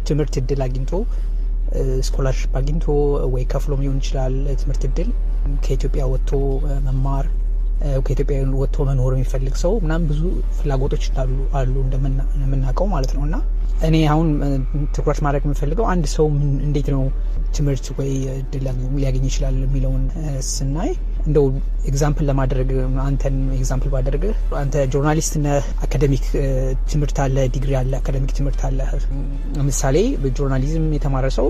ትምህርት እድል አግኝቶ፣ scholarship አግኝቶ ወይ ከፍሎም ሊሆን ይችላል፣ ትምህርት እድል ከኢትዮጵያ ወጥቶ መማር፣ ከኢትዮጵያ ወጥቶ መኖር የሚፈልግ ሰው ምናምን ብዙ ፍላጎቶች አሉ እንደምናውቀው ማለት ነው። እና እኔ አሁን ትኩረት ማድረግ የምፈልገው አንድ ሰው እንዴት ነው ትምህርት ወይ እድል ሊያገኝ ይችላል የሚለውን ስናይ፣ እንደው example ለማድረግ አንተን example ባደርግህ፣ አንተ journalist ነህ፣ academic ትምህርት አለ፣ ዲግሪ አለ፣ academic ትምህርት አለ። ለምሳሌ በ journalism የተማረ ሰው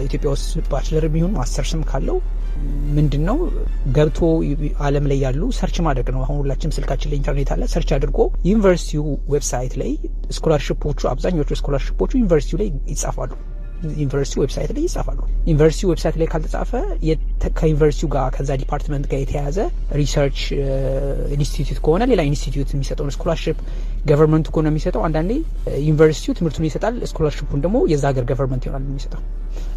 ኢትዮጵያ ውስጥ bachelor የሚሆን ማስተርስም ካለው ምንድን ነው፣ ገብቶ ዓለም ላይ ያሉ search ማድረግ ነው። አሁን ሁላችንም ስልካችን ላይ ኢንተርኔት አለ። Search አድርጎ ዩኒቨርሲቲው website ላይ scholarship ኦቹ፣ አብዛኞቹ scholarship ኦቹ ዩኒቨርሲቲው ላይ ይጻፋሉ። ዩኒቨርሲቲ website ላይ ይጻፋሉ። ዩኒቨርሲቲ website ላይ ካልተጻፈ ከዩኒቨርሲቲው ጋር፣ ከዛ department ጋር የተያያዘ research institute ከሆነ ሌላ ኢንስቲትዩት የሚሰጠውን scholarship፣ government ኡ ከሆነ የሚሰጠው፣ አንዳንዴ ዩኒቨርሲቲው ትምህርቱን ይሰጣል፣ scholarship ኡን ደግሞ የዛ ሀገር government ይሆናል የሚሰጠው።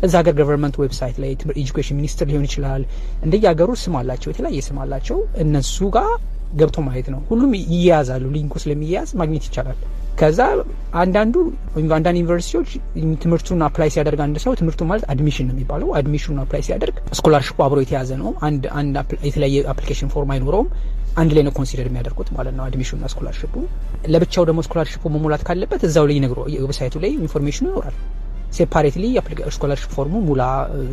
እዛ ሀገር government website ላይ education minister ሊሆን ይችላል። እንደየ ሀገሩ ስም አላቸው፣ የተለያየ ስም አላቸው። እነሱ ጋር ገብቶ ማየት ነው። ሁሉም ይያያዛሉ። Link ኡ ስለሚያያዝ ማግኘት ይቻላል። ከዛ አንዳንድ ዩኒቨርሲቲዎች ትምህርቱን apply ሲያደርግ አንድ ሰው፣ ትምህርቱ ማለት admission ነው የሚባለው፣ admission ኑን apply ሲያደርግ scholarship ኡ አብሮ የተያዘ ነው። አንድ አንድ የተለያየ application form አይኖረውም። አንድ ላይ ነው consider የሚያደርጉት ማለት ነው admission ኑና scholarship ኡ። ለብቻው ደግሞ scholarship ኡ መሙላት ካለበት እዛው ላይ ይነግሮ website ኡ ላይ information ኑ ይኖራል። Separately scholarship form ኡ ሙላ፣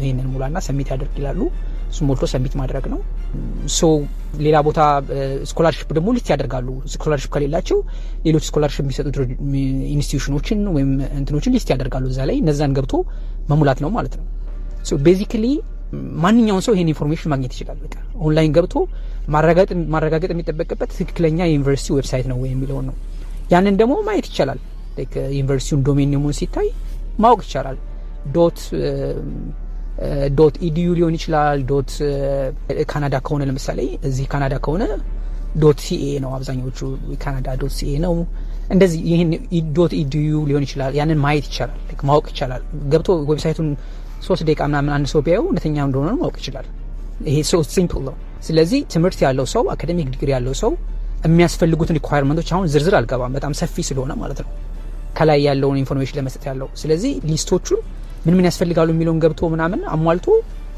ይህንን ሙላና submit ያደርግ ይላሉ። እሱ ሞልቶ submit ማድረግ ነው። So ሌላ ቦታ scholarship ደግሞ list ያደርጋሉ። Scholarship ከሌላቸው ሌሎች scholarship የሚሰጡ institution ኦችን ወይም እንትኖችን list ያደርጋሉ እዛ ላይ፣ እነዛን ገብቶ መሙላት ነው ማለት ነው። So basically ማንኛውም ሰው ይሄን information ማግኘት ይችላል። በቃ ኦንላይን ገብቶ ማረጋገጥ የሚጠበቅበት ትክክለኛ የዩኒቨርሲቲ website ነው ወይ የሚለውን ነው። ያንን ደግሞ ማየት ይቻላል። ዩኒቨርሲቲውን domain name ኡን ሲታይ ማወቅ ይቻላል። Dot edu ሊሆን ይችላል። Dot ካናዳ ከሆነ፣ ለምሳሌ እዚህ ካናዳ ከሆነ .ca ነው። አብዛኛዎቹ ካናዳ .ca ነው። እንደዚህ ይህን .edu ሊሆን ይችላል። ያንን ማየት ይቻላል፣ ማወቅ ይቻላል። ገብቶ website ኡን 3 ደቂቃ ምናምን አንድ ሰው ቢያየው እውነተኛ እንደሆነ ማወቅ ይችላል። ይሄ so simple ነው። ስለዚህ ትምህርት ያለው ሰው፣ academic degree ያለው ሰው የሚያስፈልጉትን requirement ኦች አሁን ዝርዝር አልገባም፣ በጣም ሰፊ ስለሆነ ማለት ነው፣ ከላይ ያለውን information ለመስጠት ያለው። ስለዚህ list ኦቹን ምን ምን ያስፈልጋሉ የሚለውን ገብቶ ምናምን አሟልቶ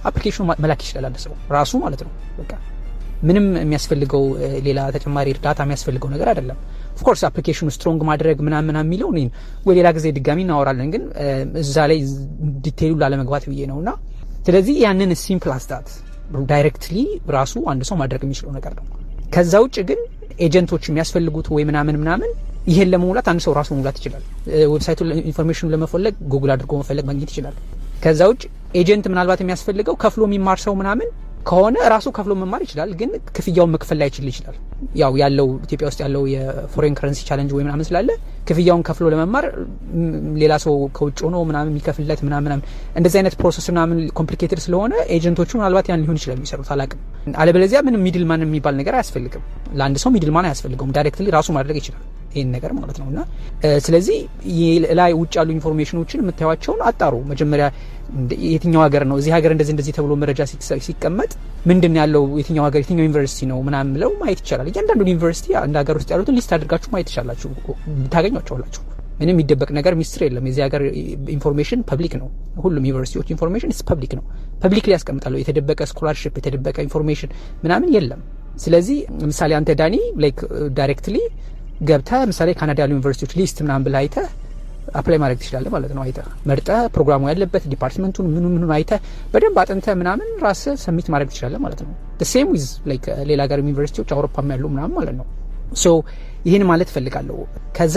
application ኑ መላክ ይችላል አንድ ሰው ራሱ ማለት ነው። በቃ ምንም የሚያስፈልገው ሌላ ተጨማሪ እርዳታ የሚያስፈልገው ነገር አይደለም። Of course application ኑ strong ማድረግ ምናምን ምናምን የሚለው ወይ ሌላ ጊዜ ድጋሚ እናወራለን። ግን እዛ ላይ detail ኡ ላለመግባት ብዬ ነው። እና ስለዚህ ያንን simple as that directly ራሱ አንድ ሰው ማድረግ የሚችለው ነገር ነው። ከዛ ውጭ ግን agent ኦች የሚያስፈልጉት ወይ ምናምን ምናምን፣ ይሄን ለመሙላት አንድ ሰው ራሱ መሙላት ይችላል። Website ኡ information ኑ ለመፈለግ ጉግል አድርጎ መፈለግ ማግኘት ይችላል። ከዛ ውጭ agent ምናልባት የሚያስፈልገው ከፍሎ የሚማር ሰው ምናምን ከሆነ ራሱ ከፍሎ መማር ይችላል። ግን ክፍያውን መክፈል ላይችል ይችላል። ያው ያለው ኢትዮጵያ ውስጥ ያለው የ foreign currency challenge ወይ ምናምን ስላለ ክፍያውን ከፍሎ ለመማር ሌላ ሰው ከውጭ ሆኖ ምናምን የሚከፍልለት ምናምን ምናምን እንደዚህ አይነት process ምናምን complicated ስለሆነ agent ኦቹ ምናልባት ያን ሊሆን ይችላል የሚሰሩት፣ አላቅም። አለበለዚያ ምንም middle man የሚባል ነገር አያስፈልግም። ለአንድ ሰው middle man አያስፈልገውም። Directly ራሱ ማድረግ ይችላል ይህን ነገር ማለት ነው። እና ስለዚህ ላይ ውጭ ያሉ information ኦችን የምታዩቸውን አጣሩ። መጀመሪያ የትኛው ሀገር ነው፣ እዚህ ሀገር እንደዚህ እንደዚህ ተብሎ መረጃ ሲቀመጥ ምንድን ነው ያለው፣ የትኛው ሀገር፣ የትኛው ዩኒቨርሲቲ ነው ምናምን ብለው ማየት ይቻላል። እያንዳንዱን ዩኒቨርሲቲ እንደ ሀገር ውስጥ ያሉትን list አድርጋችሁ ማየት ይቻላችሁ፣ ታገኟቸዋላችሁ። ምንም የሚደበቅ ነገር ሚስጥር የለም። የዚህ ሀገር information public ነው። ሁሉም ዩኒቨርሲቲዎች information is public ነው። Publicly ያስቀምጣሉ። የተደበቀ scholarship፣ የተደበቀ information ምናምን የለም። ስለዚህ ምሳሌ አንተ ዳኒ like directly ገብተህ ምሳሌ ካናዳ ያሉ ዩኒቨርሲቲዎች list ምናምን ብለህ አይተህ apply ማድረግ ትችላለህ ማለት ነው። አይተህ መርጠህ ፕሮግራሙ ያለበት department ኡን ምኑ ምኑን አይተህ በደንብ አጥንተህ ምናምን ራስህ submit ማድረግ ትችላለህ ማለት ነው። Same with like ሌላ ሀገር ዩኒቨርሲቲዎች፣ አውሮፓም ያሉ ምናምን ማለት ነው። So ይህን ማለት እፈልጋለሁ። ከዛ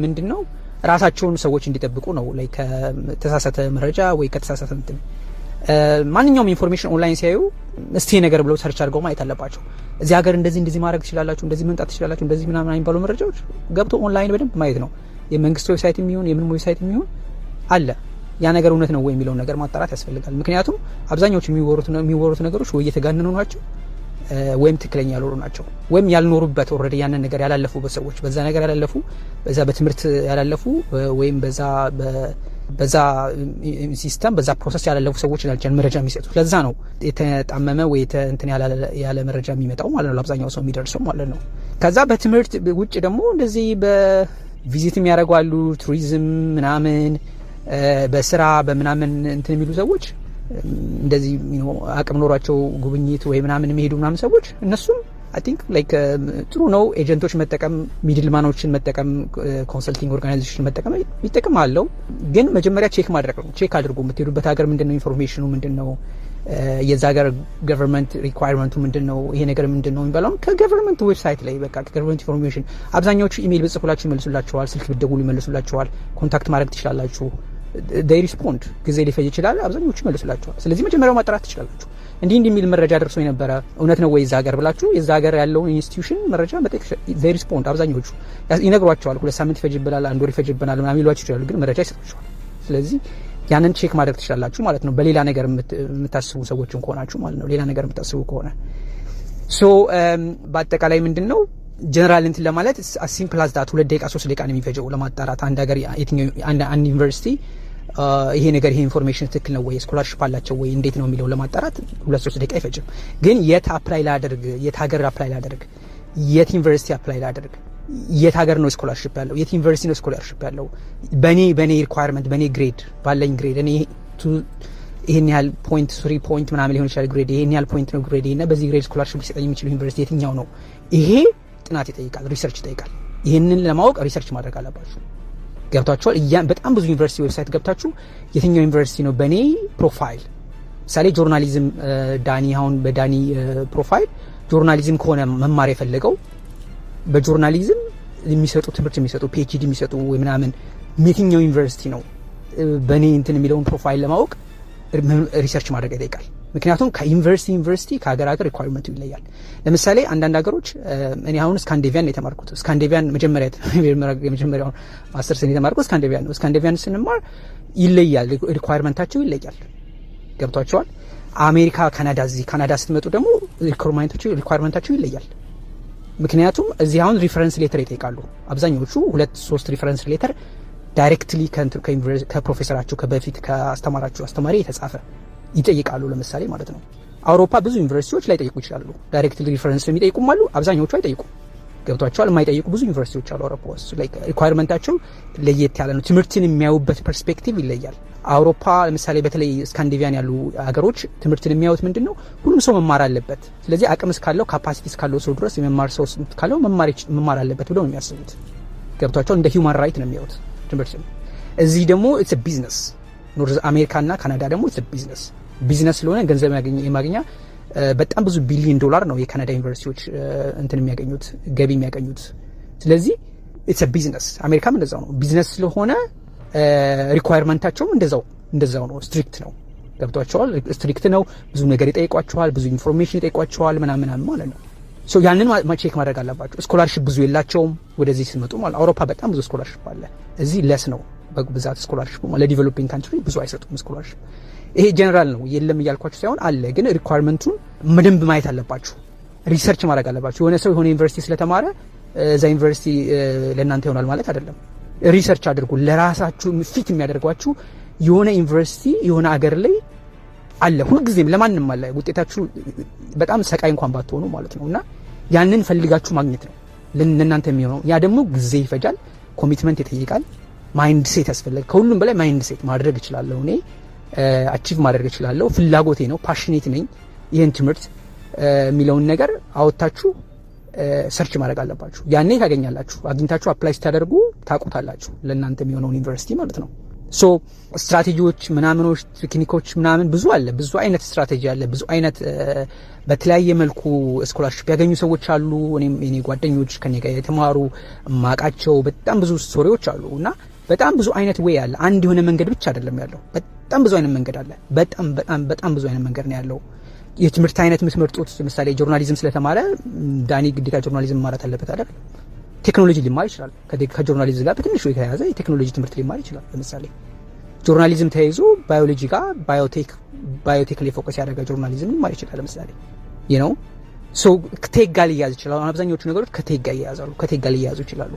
ምንድን ነው፣ ራሳቸውን ሰዎች እንዲጠብቁ ነው፣ like ከተሳሳተ መረጃ ወይ ከተሳሳተ እንትን። ማንኛውም information online ሲያዩ እስቲ ነገር ብለው search አድርገው ማየት አለባቸው። እዚህ ሀገር እንደዚህ እንደዚህ ማድረግ ትችላላችሁ፣ እንደዚህ መምጣት ትችላላችሁ፣ እንደዚህ ምናምን የሚባሉ መረጃዎች ገብቶ ኦንላይን በደንብ ማየት ነው። የመንግስት website የሚሆን የምን website የሚሆን አለ። ያ ነገር እውነት ነው ወይ የሚለውን ነገር ማጣራት ያስፈልጋል። ምክንያቱም አብዛኛዎቹ የሚወሩት ነገሮች ወይ የተጋነኑ ናቸው ወይም ትክክለኛ ያልሆኑ ናቸው፣ ወይም ያልኖሩበት፣ already ያንን ነገር ያላለፉበት ሰዎች፣ በዛ ነገር ያላለፉ፣ በዛ በትምህርት ያላለፉ ወይም በዛ system፣ በዛ process ያላለፉ ሰዎች ናቸው መረጃ የሚሰጡት። ለዛ ነው የተጣመመ ወይ እንትን ያለ መረጃ የሚመጣው ማለት ነው፣ ለአብዛኛው ሰው የሚደርሰው ማለት ነው። ከዛ በትምህርት ውጭ ደግሞ እንደዚህ Visit የሚያደርጉ አሉ፣ ቱሪዝም ምናምን፣ በስራ በምናምን እንትን የሚሉ ሰዎች፣ እንደዚህ አቅም ኖሯቸው ጉብኝት ወይ ምናምን የሚሄዱ ምናምን ሰዎች፣ እነሱም I think like ጥሩ ነው። Agent ኦች መጠቀም፣ middleman ኦችን መጠቀም፣ consulting organization መጠቀም ይጠቅም አለው። ግን መጀመሪያ check ማድረግ ነው። Check አድርጉ። የምትሄዱበት ሀገር ምንድን ነው? Information ኑ ምንድን ነው? የዛ ሀገር government requirement ኡ ምንድን ነው? ይሄ ነገር ምንድን ነው የሚባለውን ከ government website ላይ፣ በቃ ከ government information። አብዛኛዎቹ ኢሜይል ብጽፉላቸው ይመልሱላችኋል። ስልክ ብትደውሉ ይመልሱላችኋል። Contact ማድረግ ትችላላችሁ። They respond። ጊዜ ሊፈጅ ይችላል። አብዛኞቹ ይመልሱላችኋል። ስለዚህ መጀመሪያው ማጣራት ትችላላችሁ። እንዲህ እንዲህ የሚል መረጃ ደርሶ የነበረ እውነት ነው ወይ እዛ ሀገር ብላችሁ የዛ ሀገር ያለውን institution መረጃ መጠየቅ። They respond። አብዛኞቹ ይነግሯችኋል። 2 ሳምንት ይፈጅብናል፣ አንድ ወር ይፈጅብናል ምናምን ይሏችሁ ይችላሉ። ግን መረጃ ይሰጧችኋል። ስለዚህ ያንን check ማድረግ ትችላላችሁ ማለት ነው። በሌላ ነገር የምታስቡ ሰዎችን ከሆናችሁ ማለት ነው። ሌላ ነገር የምታስቡ ከሆነ። So በአጠቃላይ ምንድን ነው ጀነራል እንትን ለማለት simple as that፣ 2 ደቂቃ 3 ደቂቃ ነው የሚፈጀው ለማጣራት አንድ ሀገር የትኛው አንድ ዩኒቨርሲቲ ይሄ ነገር፣ ይሄ information ትክክል ነው ወይ፣ scholarship አላቸው ወይ፣ እንዴት ነው የሚለው ለማጣራት 2-3 ደቂቃ አይፈጅም። ግን የት apply ላደርግ፣ የት ሀገር apply ላደርግ፣ የት ዩኒቨርሲቲ apply ላደርግ፣ የት ሀገር ነው scholarship ያለው፣ የት ዩኒቨርሲቲ ነው scholarship ያለው፣ በኔ requirement፣ በኔ grade፣ ባለኝ grade፣ እኔ ይሄን ያህል point three point ምናምን ሊሆን ይችላል grade፣ ይሄን ያህል point ነው grade እና በዚህ grade scholarship ሊሰጠኝ የሚችለው ዩኒቨርሲቲ የትኛው ነው? ይሄ ጥናት ይጠይቃል፣ research ይጠይቃል። ይህንን ለማወቅ research ማድረግ አለባችሁ። ገብቷችኋል? በጣም ብዙ ዩኒቨርሲቲ website ገብታችሁ የትኛው ዩኒቨርሲቲ ነው በእኔ profile፣ ምሳሌ journalism፣ ዳኒ፣ አሁን በዳኒ profile journalism ከሆነ መማር የፈለገው፣ በ journalism የሚሰጡ ትምህርት የሚሰጡ፣ PhD የሚሰጡ ወይ ምናምን የትኛው ዩኒቨርሲቲ ነው በእኔ እንትን የሚለውን profile ለማወቅ research ማድረግ ይጠይቃል። ምክንያቱም ከዩኒቨርሲቲ ዩኒቨርሲቲ፣ ከሀገር ሀገር requirement ኡ ይለያል። ለምሳሌ አንዳንድ ሀገሮች፣ እኔ አሁን ስካንዴቪያን የተማርኩት፣ ስካንዴቪያን መጀመሪያ የመጀመሪያውን ማስተርስ የተማርኩት ስካንዴቪያን ነው። ስካንዴቪያን ስንማር ይለያል፣ requirement ኣቸው ይለያል። ገብቷችኋል? አሜሪካ፣ ካናዳ፣ እዚህ ካናዳ ስትመጡ ደግሞ requirement ኣቸው ይለያል። ምክንያቱም እዚህ አሁን reference letter ይጠይቃሉ። አብዛኞቹ ሁለት ሶስት reference letter directly ከፕሮፌሰራችሁ፣ ከበፊት ከአስተማራችሁ አስተማሪ የተጻፈ ይጠይቃሉ። ለምሳሌ ማለት ነው። አውሮፓ ብዙ ዩኒቨርሲቲዎች ላይጠይቁ ይችላሉ። Directly reference የሚጠይቁም አሉ። አብዛኞቹ አይጠይቁም። ገብቷችኋል? የማይጠይቁ ብዙ ዩኒቨርሲቲዎች አሉ አውሮፓ ውስጥ። Requirement ኣቸው ለየት ያለ ነው። ትምህርትን የሚያዩበት perspective ይለያል። አውሮፓ ለምሳሌ በተለይ ስካንዲቪያን ያሉ ሀገሮች ትምህርትን የሚያዩት ምንድን ነው? ሁሉም ሰው መማር አለበት። ስለዚህ አቅም እስካለው፣ capacity እስካለው ሰው ድረስ፣ የመማር ሰው ካለው መማር አለበት ብለው ነው የሚያስቡት። ገብቷችኋል? እንደ human right ነው የሚያዩት ትምህርትን። እዚህ ደግሞ it's business። North አሜሪካና ካናዳ ደግሞ it's business። Business ስለሆነ ገንዘብ የማግኛ፣ በጣም ብዙ ቢሊዮን ዶላር ነው የካናዳ ዩኒቨርሲቲዎች እንትን የሚያገኙት፣ ገቢ የሚያገኙት። ስለዚህ it's business። አሜሪካም እንደዛው ነው። ቢዝነስ ስለሆነ requirement ኣቸውም እንደዛው ነው። Strict ነው። ገብቷችኋል? Strict ነው። ብዙ ነገር ይጠይቋችኋል፣ ብዙ information ይጠይቋችኋል ምናምን ምናምን ማለት ነው። So ያንን check ማድረግ አለባችሁ። Scholarship ብዙ የላቸውም ወደዚህ ስትመጡ ማለት። አውሮፓ በጣም ብዙ scholarship አለ። እዚህ less ነው በብዛት scholarship። ለ developing country ብዙ አይሰጡም scholarship። ይሄ ጀነራል ነው፣ የለም እያልኳችሁ ሳይሆን አለ፣ ግን requirement ኡን በደንብ ማየት አለባችሁ። Research ማድረግ አለባችሁ። የሆነ ሰው የሆነ ዩኒቨርሲቲ ስለተማረ እዛ ዩኒቨርሲቲ ለእናንተ ይሆናል ማለት አይደለም። Research አድርጉ። ለራሳችሁ fit የሚያደርጓችሁ የሆነ ዩኒቨርሲቲ የሆነ አገር ላይ አለ፣ ሁልጊዜም ለማንም አለ። ውጤታችሁ በጣም ሰቃይ እንኳን ባትሆኑ ማለት ነው። እና ያንን ፈልጋችሁ ማግኘት ነው ለእናንተ የሚሆነው። ያ ደግሞ ጊዜ ይፈጃል፣ commitment ይጠይቃል፣ mindset ያስፈልጋል። ከሁሉም በላይ mindset፣ ማድረግ እችላለሁ፣ እኔ achieve ማድረግ እችላለሁ፣ ፍላጎቴ ነው፣ passionate ነኝ ይህን ትምህርት የሚለውን ነገር አወጣችሁ search ማድረግ አለባችሁ። ያኔ ታገኛላችሁ። አግኝታችሁ apply ስታደርጉ ታውቁታላችሁ፣ ለእናንተ የሚሆነውን ዩኒቨርሲቲ ማለት ነው። So ስትራቴጂዎች ምናምኖች፣ ቴክኒኮች ምናምን ብዙ አለ። ብዙ አይነት ስትራቴጂ አለ። ብዙ አይነት በተለያየ መልኩ scholarship ያገኙ ሰዎች አሉ። እኔም የኔ ጓደኞች፣ ከኔ ጋር የተማሩ ማቃቸው በጣም ብዙ story ዎች አሉ እና በጣም ብዙ አይነት way አለ። አንድ የሆነ መንገድ ብቻ አይደለም ያለው። በጣም ብዙ አይነት መንገድ አለ። በጣም በጣም በጣም ብዙ አይነት መንገድ ነው ያለው። የትምህርት አይነት የምትመርጡት፣ ለምሳሌ journalism ስለተማረ ዳኒ ግዴታ journalism መማር አለበት አይደል? ቴክኖሎጂ ሊማር ይችላል። ከ journalism ጋር በትንሹ የተያያዘ የቴክኖሎጂ ትምህርት ሊማር ይችላል። ለምሳሌ journalism ተያይዞ ባዮሎጂ ጋር biotech ላይ focus ያደረገ journalism ሊማር ይችላል። ለምሳሌ so tech ጋር ሊያያዝ ይችላል። አብዛኛዎቹ ነገሮች ከ tech ጋር ይያያዛሉ፣ ከ tech ጋር ሊያያዙ ይችላሉ።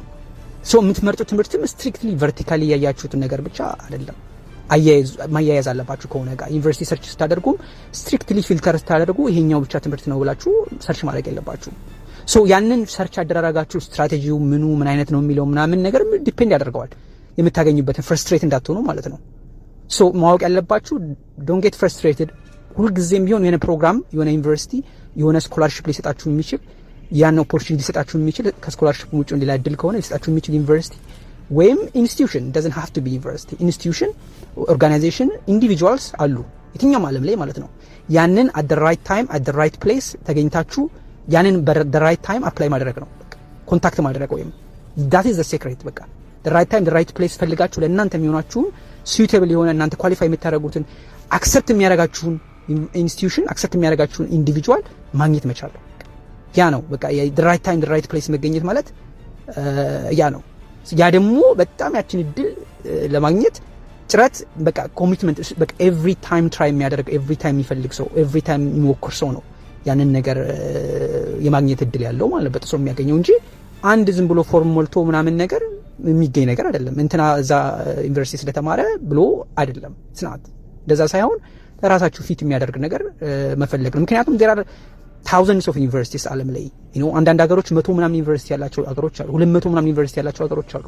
So የምትመርጡት ትምህርትም strictly vertically ያያችሁትን ነገር ብቻ አይደለም፣ ማያያዝ አለባችሁ ከሆነ ጋር። ዩኒቨርሲቲ search ስታደርጉም strictly filter ስታደርጉ ይሄኛው ብቻ ትምህርት ነው ብላችሁ search ማድረግ የለባችሁም። So ያንን search አደራረጋችሁ፣ ስትራቴጂው ምኑ ምን አይነት ነው የሚለው ምናምን ነገር depend ያደርገዋል የምታገኙበትን፣ frustrate እንዳትሆኑ ማለት ነው። So ማወቅ ያለባችሁ፣ don't get frustrated። ሁልጊዜም ቢሆን የሆነ ፕሮግራም፣ የሆነ ዩኒቨርሲቲ የሆነ scholarship ሊሰጣችሁ የሚችል፣ ያን opportunity ሊሰጣችሁ የሚችል፣ ከ scholarship ውጭ ሌላ እድል ከሆነ ሊሰጣችሁ የሚችል ዩኒቨርሲቲ ወይም institution፣ doesn't have to be university፣ institution፣ organization፣ individuals አሉ የትኛውም ዓለም ላይ ማለት ነው። ያንን at right time, at right place ተገኝታችሁ ያንን በ right time apply ማድረግ ነው፣ contact ማድረግ ወይም that is the secret። በቃ right time, right place ፈልጋችሁ ለእናንተ የሚሆናችሁን፣ suitable የሆነ፣ እናንተ qualify የምታደርጉትን፣ accept የሚያደርጋችሁን institution፣ accept የሚያደርጋችሁን individual ማግኘት መቻል ያ ነው። በቃ right time, right place መገኘት ማለት ያ ነው። ያ ደግሞ በጣም ያችን እድል ለማግኘት ጥረት፣ በቃ commitment፣ በቃ every time try የሚያደርግ፣ every time የሚፈልግ ሰው፣ every time የሚሞክር ሰው ነው ያንን ነገር የማግኘት እድል ያለው ማለት፣ በጥሶ የሚያገኘው እንጂ አንድ ዝም ብሎ form ሞልቶ ምናምን ነገር የሚገኝ ነገር አይደለም። እንትና እዛ ዩኒቨርሲቲ ስለተማረ ብሎ አይደለም። ስናት እንደዛ ሳይሆን ለራሳችሁ fit የሚያደርግ ነገር መፈለግ ነው። ምክንያቱም there are thousands of universities ዓለም ላይ። አንዳንድ ሀገሮች 100 ምናምን ዩኒቨርሲቲ ያላቸው ሀገሮች አሉ። 200 ምናምን ዩኒቨርሲቲ ያላቸው ሀገሮች አሉ።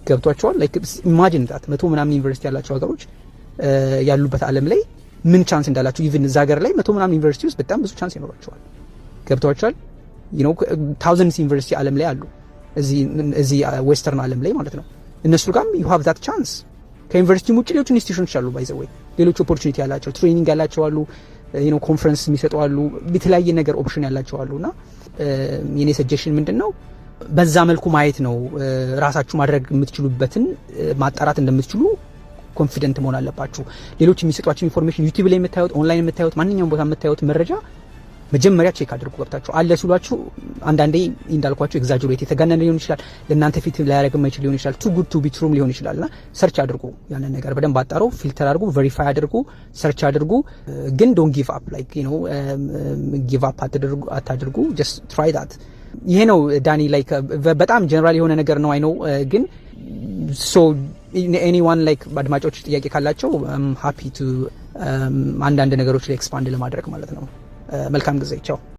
ገብቷችኋል? Like imagine that፣ 100 ምናምን ዩኒቨርሲቲ ያላቸው ሀገሮች ያሉበት ዓለም ላይ ምን chance እንዳላችሁ። Even እዛ ሀገር ላይ 100 ምናምን ዩኒቨርሲቲ ውስጥ በጣም ብዙ chance ይኖራቸዋል። ገብቷችኋል? Thousands ዩኒቨርሲቲ ዓለም ላይ አሉ፣ እዚህ western ዓለም ላይ ማለት ነው። እነሱ ጋርም you have that chance። ከዩኒቨርሲቲውም ውጭ ሌሎች institution ኖች አሉ፣ by the way፣ ሌሎች opportunity ያላቸው፣ training ያላቸው አሉ፣ ኮንፈረንስ የሚሰጡ አሉ፣ የተለያየ ነገር option ያላቸው አሉ። እና የኔ suggestion ምንድን ነው? በዛ መልኩ ማየት ነው። ራሳችሁ ማድረግ የምትችሉበትን ማጣራት እንደምትችሉ confident መሆን አለባችሁ። ሌሎች የሚሰጧቸው information፣ YouTube ላይ የምታዩት፣ ኦንላይን የምታዩት፣ ማንኛውም ቦታ የምታዩት መረጃ መጀመሪያ check አድርጉ። ገብታችሁ አለ ሲሏችሁ አንዳንዴ እንዳልኳችሁ exaggerate፣ የተጋነነ ሊሆን ይችላል። ለእናንተ fit ላያደርግ የማይችል ሊሆን ይችላል። Too good to be true ም ሊሆን ይችላል። እና search አድርጉ፣ ያንን ነገር በደንብ አጣሩ፣ filter አድርጉ፣ verify አድርጉ፣ search አድርጉ። ግን don't give up፣ like give up አታድርጉ። Just try that። ይሄ ነው ዳኒ። Like በጣም ጀነራል የሆነ ነገር ነው፣ I know፣ ግን so anyone like አድማጮች ጥያቄ ካላቸው happy to አንዳንድ ነገሮች ላይ expand ለማድረግ ማለት ነው። መልካም ጊዜ፣ ቻው።